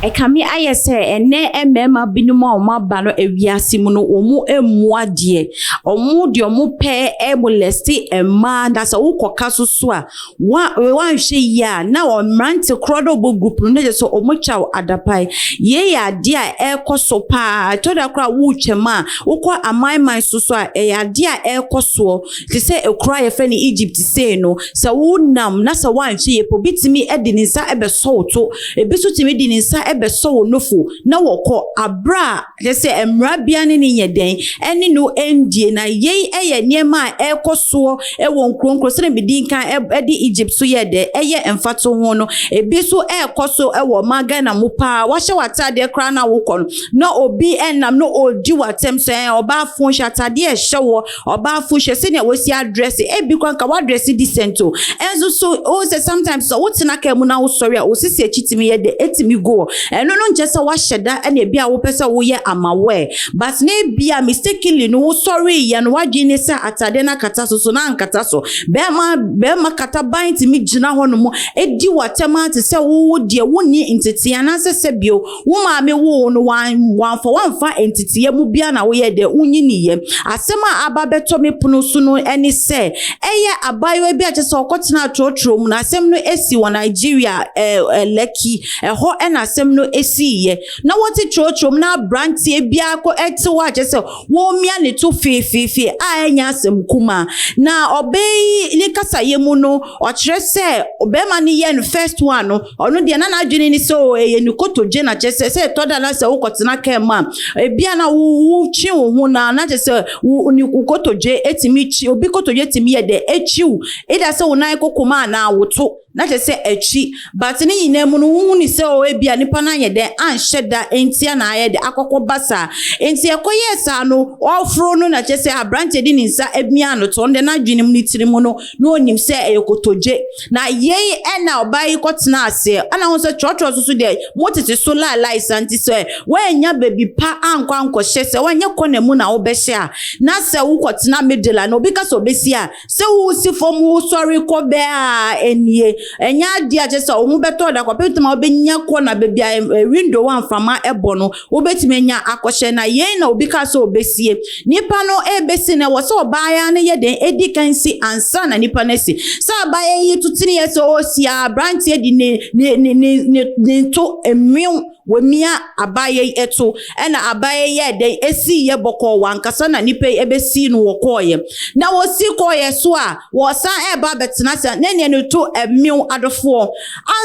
Ɛkame ayɛ sɛ ɛnnɛ mmarima binom a wɔaba no wiase mu no, wɔmmu adeɛ. Wɔn deɛ wɔpɛ molest mmaa, na sɛ wokɔka so so a, woanhwɛ yie a, na mmerante korɔ no a wɔbɔ group no, na kyerɛ sɛ wɔatwa wo adapae. Yei yɛ adeɛ a ɛrekɔ so pa ara. Ɛtɔ da koraa a woretwam a, wokɔ amanman so so a, ɛyɛ adeɛ a ɛrekɔ soɔ. Te sɛ kuro a yɛfrɛ no Egypt sei no, sɛ wonam na sɛ woanhwɛ yie pɛ, obi tumi de ne nsa bɛsɔ wo to. Ebi nso tumi de ne nsa bɛsɔ wo nofo na wɔkɔ aberɛ a kyerɛ sɛ mmara biara ne no nyɛ dɛn ɛne no ndie. Na yei yɛ nneɛma a ɛrekɔ soɔ wɔ nkuro nkuro sɛdeɛ medi nkan de Egypt so yɛɛ dɛ ɛyɛ mfatoho no. Ebi nso ɛrekɔ so wɔ ɔman Ghana mu paa. Wahyɛ w'ataadeɛ koraa na wokɔ no na obi nam na ɔredi w'atɛm sɛ ɔbaa fo hyɛ ataadeɛ a ɛhyɛ woɔ. Ɔbaafo, hwɛ sɛnea wasi adrɛse. Ebi koraa nka w'adrɛse decent o. Ɛnso so, wohu sɛ sometimes sɛ wotena kaa mu na wosɔre a, wo sisi akyi tumi yɛ dɛ, etumi go. Ɛno no nkyerɛ sɛ woahyɛ da na ebi a wopɛ sɛ woyɛ amaware. But na ebi a mistakenly no wosɔreeɛ no, w'adwene ne sɛ atadeɛ no akata so, so na ankata so. Bɛrima bɛrima kataban tumi gyina hɔnom di w'atɛm ara te sɛ wo deɛ wonni ntetee anaasɛ sɛbio Wo maame woo wo no, wamfa wo amfa nteteeɛ mu biara na woyɛɛ dɛn? Wonyiniiɛ. Asɛm a aba abɛtɔ me pono so no ne sɛ, ɛyɛ abaayewa bi a kyerɛ sɛ ɔkɔtenaa trɔtrɔ mu na asɛm no si wɔ Nigeria, Lekki, ɛhɔ na asɛm no siiɛ. Na wɔte trɔtrɔ mu na aberanteɛ biara te hɔ a kyerɛ sɛ wɔremia ne to feefeefee a ɛnyɛ asɛm kumaa. Na ɔbaa yi ne kasayɛ mu no, ɔkyerɛ sɛ barima no yɛɛ no first one no, ɔno deɛ na n'adwene ne sɛ o ɛyɛ ne kotodwe na kyerɛ sɛ sɛ ɛtɔ da na sɛ wokɔtena kaa mu a, ebia na wotwe wo ho na na kyerɛ sɛ wo ne wo kotodwe etumi kyi obi kotodwe tumi yɛ dɛ ekyi wo, either sɛ wo nan koko mu anaa wo to. Na kyerɛ sɛ akyi. But ne nyinaa mu no wohu no sɛ oh ebia nipa no anyɛ dɛn anhyɛ da ntia na ayɛ dɛn akɔkɔ ba saa. Nti ɛkɔyɛɛ saa no ɔforo no na kyerɛ sɛ abranteɛ de ne nsa amia no to ɔno deɛ n'adwene mu ne tiri mu no na ɔnim sɛ ɛyɛ kotodwe. Na yei ɛna ɔbaa yi kɔtenaa aseɛ. Ɛna wohu sɛ trɔtrɔ nso so deɛ mo tete so laelae saa nti sɛ woannya baabi pa ankɔ ankɔhyɛ sɛ woanyɛ corner mu na wobɛhyɛ a na sɛ wokɔtena middle a na obi ka sɛ ɔbɛsi a Sɛ wosi fam wosɔre kɔ bɛɛ a, ɛnie. Ɛnyɛ adeɛ a kyerɛ sɛ wo ho bɛtɔ da kɔpem tam a wobɛnya kɔ na baabi a window a mframa bɔ no wobɛtumi anya akɔhyɛ. Na yei na obi kaa sɛ ɔbɛsie. Nipa no rebɛsi no, ɛwɔ sɛ ɔbaayaa no yɛ dɛn? Ɛdi kan si ansa na nipa no asi. Sɛ abaayaa yi to teneɛ sɛ ɔresi a, aberanteɛ de ne ne ne ne ne ne to mmew. Wamia abaayɛ yi to, ɛna abaayɛ yi yɛɛ dɛn? Esiiɛ bɔkɔɔ, wankasa na nipa yi ɛbɛsii no wɔkɔɔeɛ. Na wɔsi kɔɔeɛ so a, wɔsan ɛreba abɛtena ase a, na ɛneɛ no to ɛmew adofoɔ.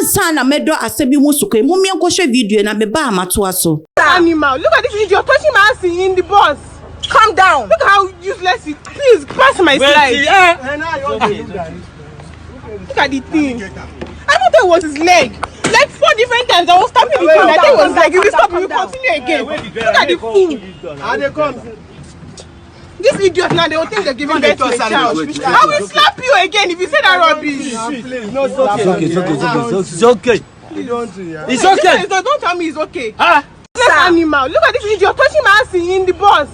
Ansa na mɛdɔ asɛm yi mu so kɔ yi, mommie nkɔhwɛ video yi na meba a matoa so. Animal, look at this idiot touching my ass in the bus. Calm down. Look how useless it. Please pass my slide. Look at the thing. I thought it was his leg. Like four different times I was tapping the phone. I think it was like, if you stop, we will continue again. Look at the fool. This idiot now, they will think they're giving birth to a child. I will slap you again if you say that rubbish. Please, no, it's okay. It's okay, it's okay, it's okay. It's okay. Don't tell me it's okay. Ah. Useless animal. Look at this idiot touching my ass in the bus.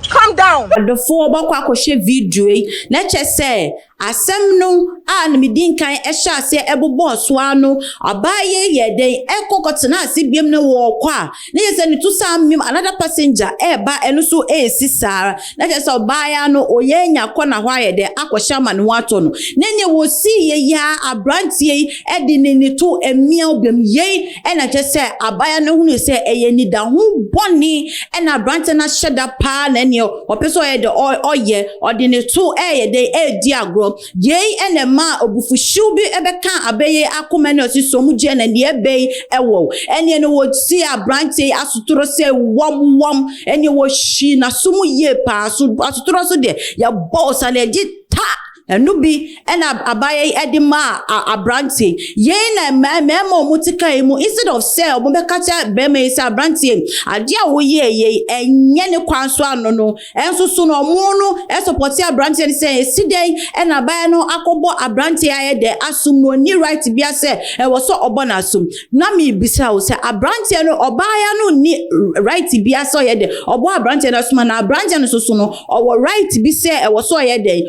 Calm down. Adɔfoɔ bɛkɔ akɔhwɛ video yi na kyɛ sɛ asɛm no a na medi nkan hyɛ aseɛ bobɔɔ so ara no, ɔbaa yi yɛɛ dɛn kɔ kɔtenaa ase biom na wɔrekɔ a, na kyerɛ sɛ ne to san mem another passenger reba ɛno nso resi saa ara. Na kyerɛ sɛ ɔbaa yi ara no ɔyɛ anya kɔ na hɔ ayɛ dɛn akɔhyɛ ama ne ho atɔ no. Na nea wɔsiiɛ yi ara aberanteɛ yi de ne ne to amia biom. Yei na kyerɛ sɛ abaayewa no hunuu sɛ ɛyɛ anidaho bɔne na aberanteɛ no ahyɛ da paa na ɛneɛ ɔpɛ sɛ ɔyɛ dɛ ɔyɛ ɔde ne to ɛyɛ dɛ ɛredi agorɔ. Yei na ɛmaa abufuhyew bi bɛkaa abɛ yi akoma ne ɔse sɔ mu gyeɛ na deɛ ɛbɛ yi ɛwɔ ɛneɛ no wɔsi aberanteɛ yi asotoro sɛ wɔm wɔm ɛneɛ wɔhyi n'aso mu yie paa so asotorɔ so deɛ yɛbɔ sa na ɛgye ta. Ɛno bi na abaayewa yi de maa aberanteɛ yi. Yei na mmarima a wɔte kaa yi mu instead of sɛ wɔbɛka kyerɛ barima yi sɛ aberanteɛ adeɛ a woyɛɛ yei ɛnyɛ ne kwan so ano no, ɛnso so no wɔn no sɔpɔte aberanteɛ no sɛ ɛsi dɛn na abaayewa no akɔbɔ aberanteɛ ayɛ dɛ asom no ɔnni right bia sɛ ɛwɔ sɛ ɔbɔ no asom. Na mebisa wo sɛ aberanteɛ no ɔbaayewa no nni right bia sɛ ɔyɛ dɛ ɔbɔ aberanteɛ no asom anaa aberanteɛ no nso so no ɔwɔ right bi sɛ ɛwɔ sɛ ɔyɛ dɛn?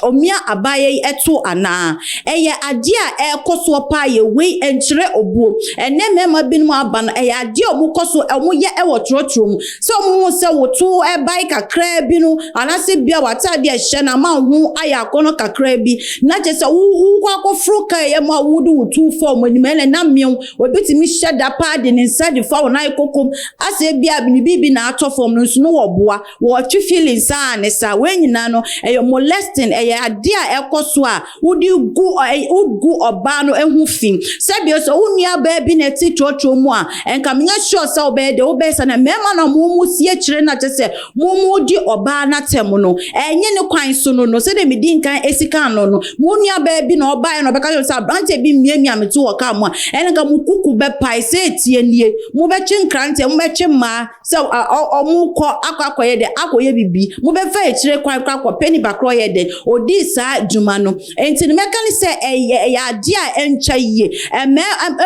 Ɔmia Wɔmia abaayewa yi to anaa? Ɛyɛ adeɛ a ɛrekɔ soɔ paa yɛ wei ɛnkyerɛ obuo. Ɛnnɛ mmarima binom aba no ɛyɛ adeɛ a wɔkɔ so wɔyɛ wɔ trɔtrɔ mu. Sɛ wɔhu sɛ wo to bae kakraa bi no anaasɛ bia w'ataadeɛ a ɛhyɛ no ama wo ho ayɛ akɔnnɔ kakraa bi na kyerɛ sɛ wokɔ akɔforo kaa ɛyɛ mu a wode wo to fam anim ɛna na mmew. Obi tumi hyɛ da paa de ne nsa de fa wo nan kokom asɛ bia ne biribi na atɔ fam no nso no wɔboa. Wɔtwe feelings a ne saa. Wei nyinaa no, ɛyɛ molesting, ɛyɛ adeɛ a ɛkɔ so a wode gu wogu ɔbaa no ho fi. Sɛbio sɛ wo nua baa bi na ɛte trɔtrɔ mu a, ɛnka menyɛ sure sɛ wobɛyɛ deɛ wobɛyɛ sa na mmarima na mo mo si akyire na kyɛ sɛ mo mo di ɔbaa n'atɛm no, ɛnyɛ ne kwan so no no. Sɛdeɛ medi nkan esi kan no no, mo nua baa bi na ɔbaeɛ na ɔbɛka kyerɛ sɛ aberanteɛ bi mmiamia me to wɔ kaa mu a, ɛnka mo kuku bɛpae sɛ etie nie. Mobɛtwe nkranteɛ, mobɛtwe mmaa sɛ ɔmo kɔ akɔ akɔyɛ dɛ akɔyɛ bibi, mobɛfa akyire kwan kɔ akɔpɛ nipa korɔ yɛ dɛ odi saa dwuma no. Nti no mɛka ne sɛ ɛyɛ adeɛ a ɛnkyɛ yie. Ɛmɛ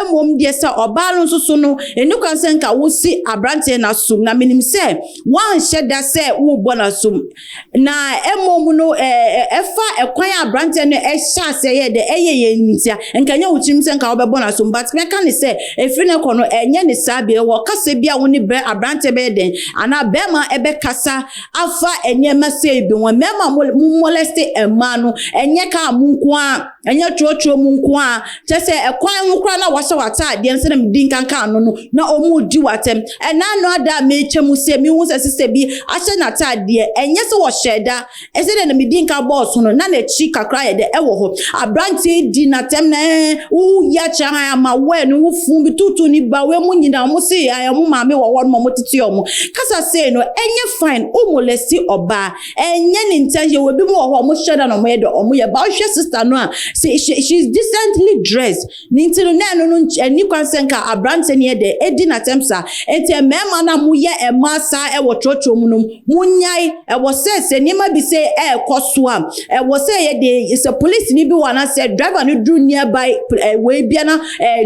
mmom deɛ sɛ ɔbaa no nso so no, ɛni kwan sɛ nka wosi aberanteɛ n'asom, na menim sɛ wanhyɛ da sɛ wobɔ n'asom, na mmom no ɛfa ɛkwan a aberanteɛ no ɛhyɛ aseɛ yɛ dɛ ɛyɛ yɛ ntia nka nyɛ wo tirim sɛ nka wobɛbɔ n'asom, but mɛka ne sɛ ɛfiri ne kɔ no ɛnyɛ ne saa bi wɔ kasa bi a wo ne bɛ aberanteɛ bɛyɛ dɛn anaa bɛrima ɛbɛkasa afa nneɛma sɛ bi ho. Mmarima mo molest mmaa no, ɛnyɛ kaa mu nko a, ɛnyɛ trɔtrɔ mu nko a, kyɛ sɛ ɛkwan ho koraa na wahyɛ w'ataadeɛ no sɛ na medi nkankan no no na ɔmo di w'atɛm. Ɛna no ada a mekyɛ mu sɛ mehu sɛ sisɛ bi ahyɛ n'ataadeɛ, ɛnyɛ sɛ wɔhyɛ da, ɛsɛ dɛ na medi nka bɔɔso no na n'akyi kakra yɛ dɛ ɛwɔ hɔ, aberanteɛ di n'atɛm na woyi akyerɛ han ama wɔɛ no wo fun bi tutu ni ba wei mu nyinaa ɔmo se ɛɛ ɔmo maame wɔ hɔ no ma ɔmo tete ɔmo kasa sei no, ɛnyɛ fine. O molest ɔbaa, ɛnyɛ ne intention. Wɔ ebi mu wɔ hɔ ɔmo hyɛ da na ɔmo yɛ dɛ ɔmo yɛ ba. Ɔhwɛ sister no a, she she is decently dressed ne nti no na ɛno no ɛni kwan sɛ nka aberanteɛ no yɛ dɛ edi n'atɛm saa. Nti mmarima no a moyɛ mmaa saa ɛwɔ trɔtrɔ mu no, monyae. Ɛwɔ sɛ nneɛma bi sɛ ɛɛkɔ so a, ɛwɔ sɛ yɛde sɛ polisi ni bi wɔ anaasɛ driver no duru nearby wei bia na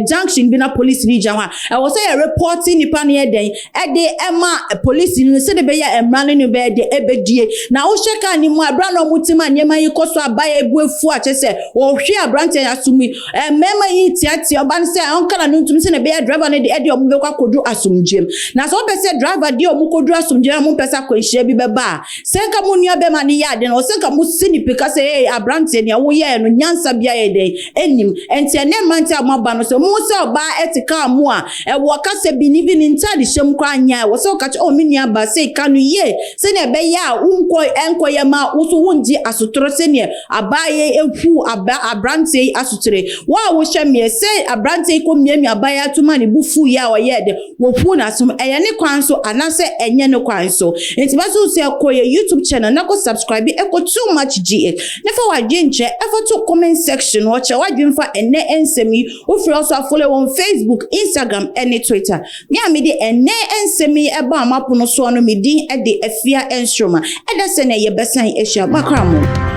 junction bi na polisi ni gyina hɔ a, ɛwɔ sɛ yɛ report nipa no yɛ dɛn ɛde ɛma polisi no sɛde bɛyɛ mmara no ne bɛyɛ de ɛbɛdie. Na wohyɛ kaa ne mu abira na ɔmo ti ma nneɛma yi kɔ so aba yɛ ebu efu a kyɛ sɛ wɔhwe aberanteɛ asom yi, mmarima yi tiatia ɔba no sɛ ɔnka na no ntum sɛ na ɛbɛyɛ driver no de ɛde ɔmo bɛkɔ akɔdu asomdwem. Na sɛ ɔpɛ sɛ driver de ɔmo kɔdu asomdwem a, mo mpɛ sɛ akwanhyia bi bɛba a, sɛ nka mo nua bɛma no yɛ ade no, ɔsɛ nka mo si ne pika sɛ ee aberanteɛ, nea woyɛɛ no nyansa bia yɛ dɛn anim. Nti ɛnɛ mmeranteɛ a mo aba no, sɛ mo sɛ ɔbaa ɛte kaa mu a ɛwɔ kasa bi ne bi ne ntaade hyɛ mu koraa nya, ɛwɔ sɛ ɔka kyerɛ ɔ me nua ba sɛ ka no yie sɛnea ɛbɛyɛ a wonkɔ ɛnkɔyɛ ma wo so wongye asotorɔ sɛnea abaayɛ ehu aba aberanteɛ yi asotere. Wo a wohyɛ mmeɛ sɛ aberanteɛ yi kɔ mmiamia abaayɛ ato ma ne bu fu yi a ɔyɛɛ de wɔfu n'asom, ɛyɛ ne kwan so anaasɛ ɛnyɛ ne kwan so? Nti bɛso sɛ kɔ yɛ YouTube channel na kɔ subscribe ɛkɔ Too Much GH na fa w'adwenkyerɛ ɛfa to comment section hɔ, kyerɛ w'adwen fa ɛnɛ nsɛm yi. Wofiri hɔ so afollow wɔn Facebook, Instagram ɛne Twitter. Me a mede ɛnɛ nsɛm yi ɛba amapono soɔ no, me din ɛde Afia Nsoroma. Ɛda sɛ nea yɛbɛsan ahyia bakra mo.